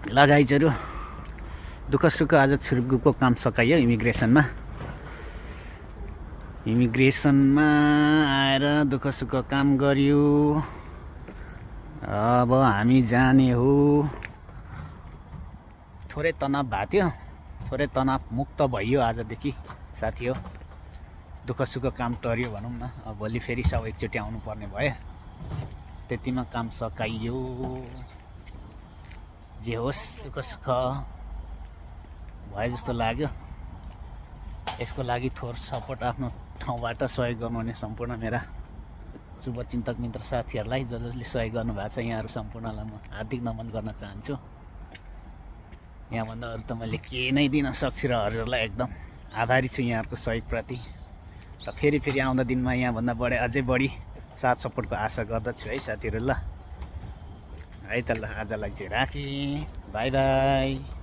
लगाइजहरू दुःख सुख आज छिर्गुको काम सकाइयो इमिग्रेसनमा आएर दुःख सुख काम गर्यो। अब हामी जाने हो। थोरै तनाव भएको थियो, थोरै तनाव मुक्त भइयो आजदेखि साथी हो। दुःख सुख काम टर्यो भनौँ न। अब भोलि फेरि सब एकचोटि आउनु पर्ने भयो, त्यतिमा काम सकाइयो। जे होस् दुःख सुख भए जस्तो लाग्यो। यसको लागि थोर सपोर्ट आफ्नो ठाउँबाट सहयोग गर्नुहुने सम्पूर्ण मेरा शुभचिन्तक मित्र साथीहरूलाई जसले सहयोग गर्नुभएको छ, यहाँहरू सम्पूर्णलाई म हार्दिक नमन गर्न चाहन्छु। यहाँभन्दा अरू त मैले केही नै दिन सक्छु र हजुरहरूलाई एकदम आभारी छु यहाँहरूको सहयोगप्रति। र फेरि आउँदा दिनमा यहाँभन्दा अझै बढी साथ सपोर्टको आशा गर्दछु है साथीहरू। ल है त, ल आजलाई चाहिँ राखेँ। By by.